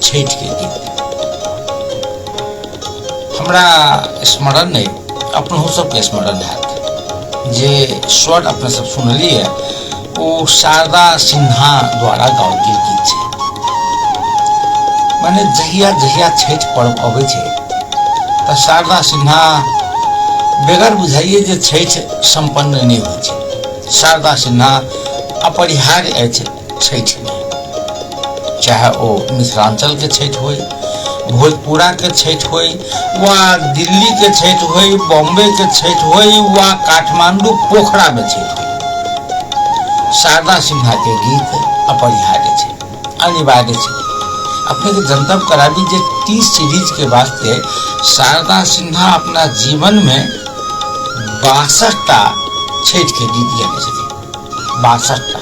छठि के गीत। हमरा स्मरण नहि, अपनहु सबके स्मरण हैत जे स्वर अपने सब सुनलियै ओ शारदा सिन्हा द्वारा गाओल गेल गीत छै। माने जहिया जहिया छठि पर्व अबै छै तऽ शारदा सिन्हा बेगर बुझाइए जे छठि सम्पन्न नहि होइ छै। शारदा सिन्हा अपरिहार्य अछि छठिमे, चाहे ओ मिथिलाञ्चलके छठि होइ, भोजपुराके छठि होइ, वा दिल्लीके छठि होइ, बॉम्बेके छठि होइ, वा काठमांडू पोखरामे छठि होइ, शारदा सिन्हाके गीत अपरिहार्य छै, अनिवार्य छै। अपने के जनतब कराबी जे टी सीरीज के वास्ते शारदा सिन्हा अपना जीवन में 62टा छठि के गीत गेने छथिन, 62टा।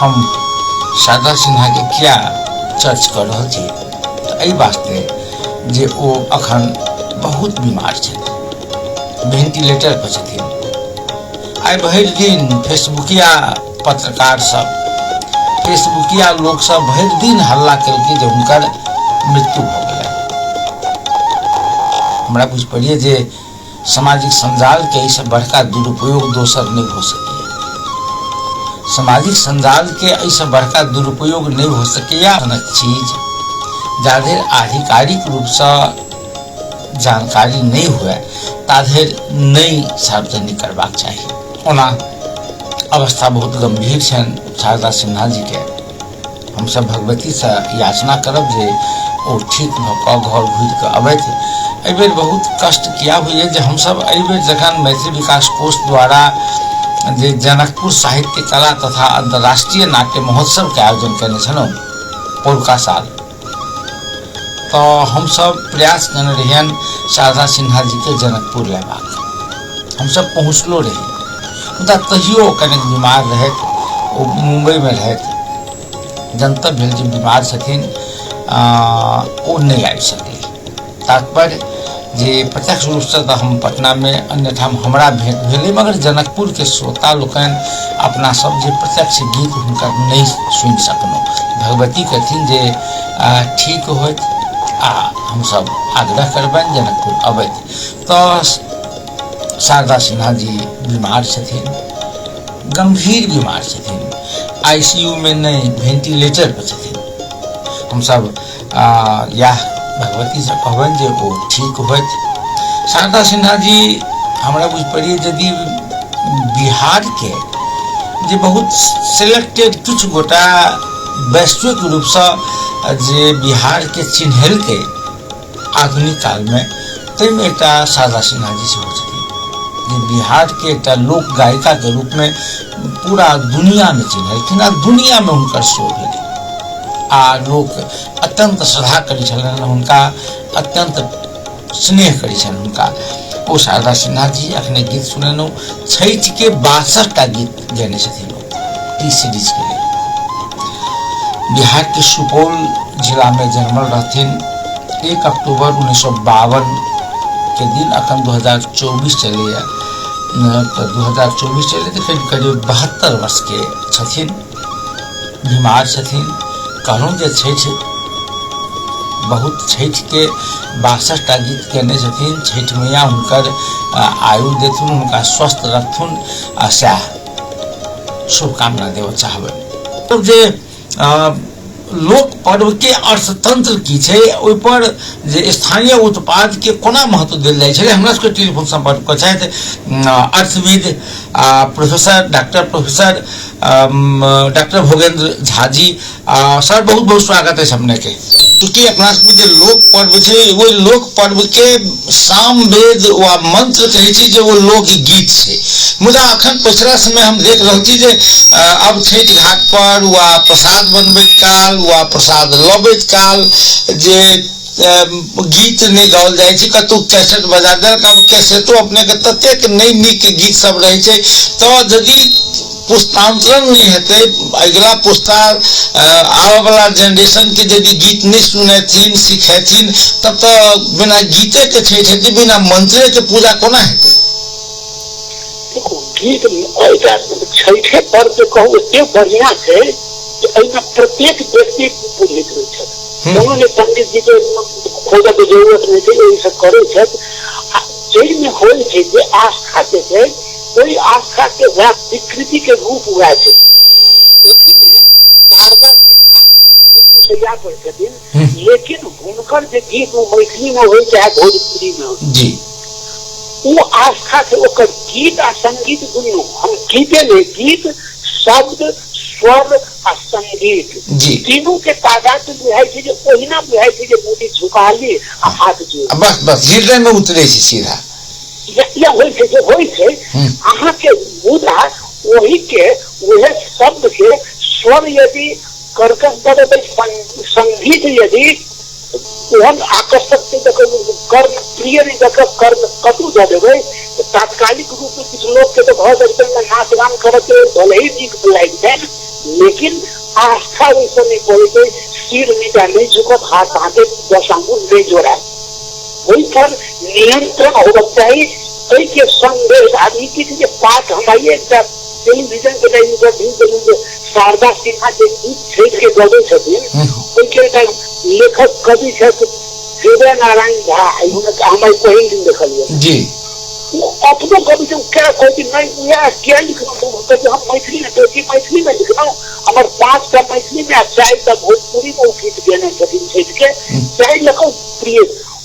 हम शारदा सिन्हा के किया चर्च कर रहल छी तऽ एहि वास्ते जे ओ अखन बहुत बीमार छथि, वेंटिलेटर पर छथिन। आइ भरि दिन फेसबुकिया पत्रकार सब, फेसबुकिया लोक सब भरि दिन हल्ला केलकै जे हुनकर मृत्यु भऽ गेलै। हमरा बुझि पड़िए जे सामाजिक संजाल के एहिसँ बड़का दुरुपयोग दोसर नहि भऽ सकैए। सामाजिक संजाल के एहिसँ बड़का दुरुपयोग नहि भऽ सकैए। चीज जाधरि आधिकारिक रूपसँ जानकारी नहि हुए ताधरि नहि सार्वजनिक करबाक चाही। ओना अवस्था बहुत गंभीर छनि शारदा सिन्हा जी के। हमसब भगवतीसँ याचना करब जे ओ ठीक भऽ कऽ घर घुरि कऽ अबथि। एहिबेर बहुत कष्ट किया होइए जे हमसब एहिबेर जखन मैथिली विकास कोष द्वारा जे जनकपुर साहित्य कला तथा अंतर्राष्ट्रीय नाट्य महोत्सव के आयोजन केने छलहुँ पौरका साल, तऽ हमसब प्रयास केने रहियनि शारदा सिन्हा जी के जनकपुर लेबाक। हमसब पहुँचलो रही, मुदा तहियो कनेक बीमार रहथि, ओ मुम्बईमे रहथि। जनतब भेल जे बीमार छथिन, ओ नहि आबि सकलै। तात्पर्य जे प्रत्यक्ष रूपसँ तऽ हम पटनामे अन्य ठाम हमरा भेंट भेलै, मगर जनकपुरके श्रोता लोकनि अपना सब जे प्रत्यक्ष गीत हुनकर नहि सुनि सकलहुँ। भगवती कहथिन जे ठीक होइत आ हमसब आग्रह करबनि जनकपुर अबैत। तऽ शारदा सिन्हा जी बीमार छथिन, गंभीर बीमार छथिन, आईसीयू में नहीं, वेंटिलेटर पर छथिन। हमसब इएह भगवतीसँ कहबनि जे ओ ठीक होथि। शारदा सिन्हा जी हमरा बुझि पड़िए यदि बिहार के जे बहुत सिलेक्टेड किछु गोटा वैश्विक रूपसँ जे बिहार के चिन्हलकै आधुनिक कालमे, ताहिमे एकटा शारदा सिन्हा जी सेहो छथिन जे बिहार के एकटा लोक गायिका के रूप में पूरा दुनिया में चिन्हलखिन आ दुनिया में हुनकर शो भेलै आ लोक अत्यंत श्रद्धा करै छलनि हुनका, अत्यंत स्नेह करै छलनि हुनका। ओ शारदा सिन्हा जी अखने गीत सुनेलहुँ, छठि के 62टा गीत गेने छथिन ओ टी सीरीज के लेल। बिहार के सुपौल जिला में जन्मल रहथिन 1 अक्टूबर 1952 के दिन। अखन 2024 चलैए, तऽ 2024 चलै तऽ करीब करीब 72 वर्ष के छथिन, बीमार छथिन। कहलहुँ जे छठि बहुत छठि के 62टा गीत केने छथिन। छठि मैया हुनकर आयु देथुन, हुनका स्वस्थ रखथुन आ सएह शुभकामना देबऽ चाहबै। जे लोक पर्व के अर्थतंत्र की छै, ओहि पर जे स्थानीय उत्पाद के कोना महत्व देल जाइ छलै, हमरा सबके टेलीफोन संपर्क पर छथि अर्थविद professor doctor professor doctor Bhogendra Jha ji. Sir बहुत बहुत स्वागत है अपने के। चूँकि अपना सबके जे लोक पर्व छै ओहि लोक पर्व के सामवेद वा मंत्र कहै छी जे ओ लोक गीत छै, मुदा अखन पछिला समय हम देख रहल छी जे अब छठि घाट पर वा प्रसाद बनबैत काल वा प्रसाद लबैत काल जे गीत नहि गाओल जाइ छै, कतहु कैसेट बजा देलक। आब कैसेटो अपनेके ततेक नहि नीक गीत सब रहै छै, तऽ यदि पुस्तांतरण नहि हेतै, अगिला पुस्ता आबऽवला जेनरेशनके यदि गीत नहि सुनेथिन सिखेथिन तब तऽ बिना गीतेके छठि हेतै, बिना मंत्रेके पूजा कोना हेतै? देखू, गीत छठे पर्व जे कहू एते बढ़िया छै जे एहिमे प्रत्येक व्यक्ति पुरोहित होइ छथि। कोनो ने पंडित जी के खोजऽ के जरूरत नहि छै, ओहि से करै छथि। आ जाहिमे होइ छै जे आस्था के छै, ओहि आस्था के वएह विकृति के रूप वएह छै। शारदा सिन्हा मृत्युशैया पर छथिन, लेकिन हुनकर जे गीत ओ मैथिली में होइ चाहे भोजपुरी में होइ जी, ओ आस्था छै। ओकर गीत आ संगीत दुनू, हम गीते नहि, गीत, शब्द, स्वर आ संगीत जी तीनू के तादाद बुझाइ छै जे ओहिना बुझाइ छै जे मूड़ी झुका ली आ हाथ जोड़, बस बस हृदय में उतरे छै सीधा। या होइ छै जे होइ छै अहाँके। मुदा ओही के उहे शब्द के स्वर यदि कर्कश दऽ देबै, संगीत यदि ओहन आकर्षक नहि दऽ कऽ, कर्ण प्रिय नहि दऽ कऽ कर्ण कटु दऽ देबै, तऽ तात्कालिक रूप में किछु लोक के तऽ भऽ सकतै नाच गान करऽ के भले ही नीक लागि जाय, लेकिन आस्था ओहिसँ नहि पड़ै छै। सिर नीचा नहि झुकत, हाथ अहाँके 10 आंगुर नहि जोड़ायत। ओहि पर नियंत्रण होबक चाही। एहिके संदेश आदमी की छै जे पाठ हम आइए एकटा टेलीविजन के इंटरव्यू देलहुँ जे शारदा सिन्हा जे गीत छठि के गबै छथिन, ओहिके एकटा लेखक कवि छथि हृदय नारायण झा, हुनका हम आइ पहिल दिन देखलियै जी। ओ अपनो कवि छै, क्या कहै छै नहि उएह किया लिखलहुँ, कहै छै हम मैथिली मे बेसी मैथिली मे लिखलहुँ, हमर 5 टा मैथिली मे आ 4 टा भोजपुरी मे ओ गीत गेने छथिन छठि के, चारि लऽ कऽ प्रिय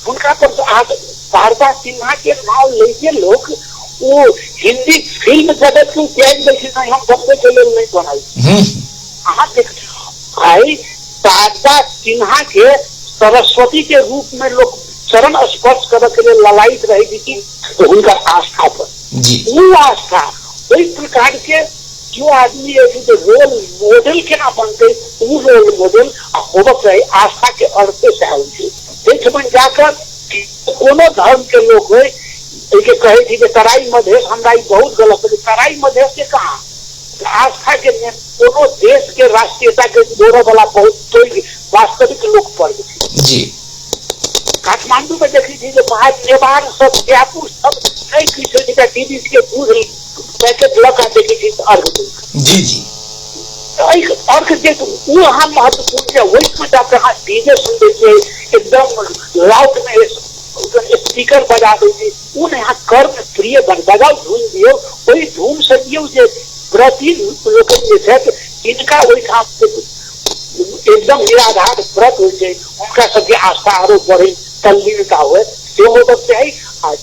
हुनका पर। अहाँ शारदा सिन्हा के नाम लैते लोक ओ हिंदी फिल्म जगत के त्याग दै छै, नहि हम बम्बे के लेल नहि बनल। अहाँ देख, आइ शारदा सिन्हा के सरस्वती के रूप में लोक चरण स्पर्श करऽ के लेल ललायित रहै छथिन, तऽ हुनकर आस्था पर जी ओ आस्था ओहि प्रकार के जो आदमी अछि जे रोल मॉडल केना बनतै, ओ रोल मॉडल आ होबक चाही। आस्था के अर्थे सएह होइ छै। एहिठमन जाकऽ कोनो धर्म के लोक होइ, एहिके कहै छी जे तराई मधेश, हमरा ई बहुत गलत लगै, तराई मधेश के कहाँ आस्था के कोनो देश के राष्ट्रीयता के जोड़ऽ वाला बहुत पैघ वास्तविक लोक पर्व छै जी। काठमांडू में देखै छी जे बाहर नेवार सब, जयपुर सब नहि किछु होइ छै, टीवी के दूध पैकेट लऽ कऽ देखै छी अर्घ दै जी जी। एहि अर्घ जे ओ अहाँ महत्वपूर्ण छै। ओहिमे जाकऽ अहाँ डीजे सुनबै छियै, एकदम लाउड में स्पीकर बजा दै छै, ओ नहि, अहाँ कर्ण प्रिय बन बजाउ, धुन दियौ, ओहि धुन से दियौ जे व्रती लोकनि जे छथि जिनका ओहिठाम एकदम निराधार व्रत होइ छै, हुनका सबके आस्था आरो बढ़े, तल्लीनता हुए, से होबक चाही। आ जे